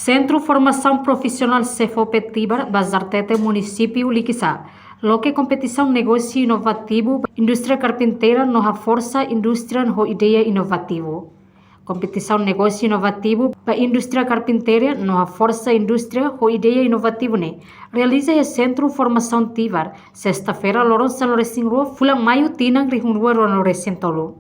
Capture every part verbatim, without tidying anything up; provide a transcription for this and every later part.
Sentru Formasaun Profisionál SEFOPE Tibar, Bazartete, Munisípiu Likisá, loke kompetisaun negósiu inovativu ba indústria karpinteira no haforsa indústria ho ideia inovativu. Kompetisaun negósiu inovativu ba indústria karpinteira no haforsa indústria ho ideia inovativu ne'e realiza iha Sentru Formasaun Tibar, sesta-feira, loron sanulu-resin-rua fulan Maiu, tinan rihun rua ruanulu-resin-tolu.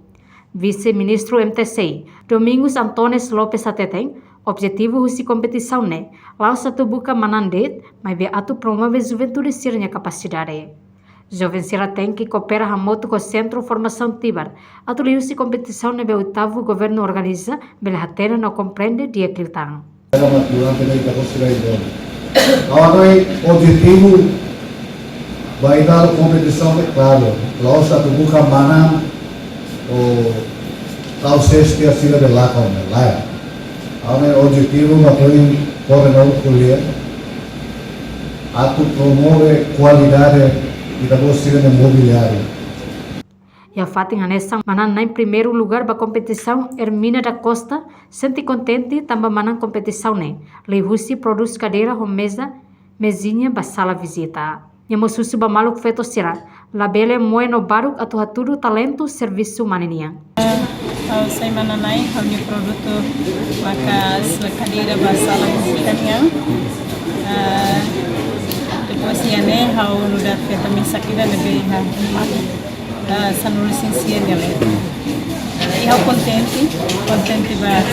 Vise-Ministru M T C, Domingos Antones Lopes hateten, objetivu husi kompetisaun ne'e la'ós atu buka manán de'it, maibé atu promove juventude sira-nia kapasidade. Joven sira tenke koopera hamutuk ho Sentru Formasaun Tibar, atu liuhusi kompetisaun ne'ebé oitavu governu organiza, bele hatene no komprende di'ak liután. Era matuan peda ita konsidera ida. Agora, objetivu ba ita kompetisaun ne'e klaru, la'ós atu buka manán ou tau sesti sira be lakon, lae. Agora, objetivu ba toin koordenadór ko'alia, atu promove kualidade ita-boot sira-nia mobiliáriu. Iha fatin hanesan, manán-na'in primeiru lugar ba kompetisaun, Hermina da Costa, sente kontente tanba manán kompetisaun ne'e, liuhusi prodús kadeira ho meza, mezinha ba sala vizita. Nia mós husu ba maluk feto sira, labele moe no baruk atu hatudu talentu servisu mane nian. Ha'u sai manán-na'in, ha'u-nia produtu maka kadeira ba sala vizita nian. Ah, depois iha ne'e ha'u nu'udar feto mesak ida ne'ebé iha, ah, sanulu-resin-sia nia leet. I ha'u kontente, kontente ba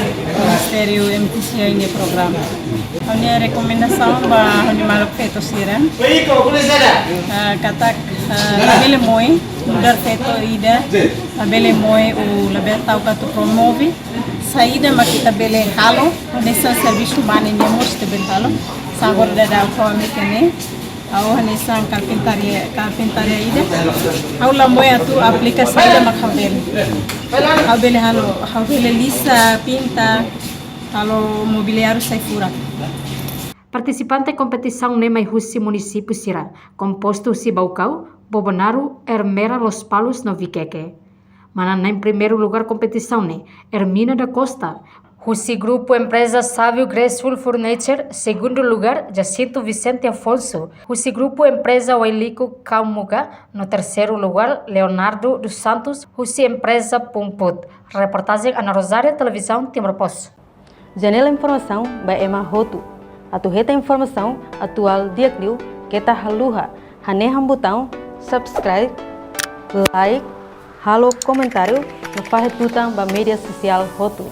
Ministériu M T C nia programa. Ha'u-nia rekomendasaun ba ha'u-nia maluk feto sira, ah, katak, ah, labele moe, nu'udar feto ida, labele moe ou labele ta'uk atu promove saida mak ita bele halo, hanesan servisu mane nian mós ita bele halo. Hanesan agora daudaun ha'u ami iha ne'e, ha'u hanesan karpintaria, karpintaria ida. Ha'u la moe atu aplika saida mak ha'u bele. Ha'u bele halo, ha'u bele lisa, pinta, halo mobiliáriu sai furak. Partisipante kompetisaun ne'e mai husi munisípiu sira, kompostu husi Baucau, Bobonaro, Ermera, Lospalos no Viqueque. Manán-na'in primeiru lugar kompetisaun ne'e, Hermina da Costa, husi grupu empreza Sávio Graceful Furniture, segundu lugar, Jacinto Vicente Afonso, husi grupu empreza Wailiku Kaumuga, no terseiru lugar, Leonardo dos Santos, husi empreza Pumput. Reportajen Ana Rosária, Televizaun Timor Post. Janela informasaun ba ema hotu. Atu hetan informasaun atuál di'ak liu, keta haluha hanehan butaun subscribe, like, halo komentáriu no fahe tutan ba média sosiál hotu.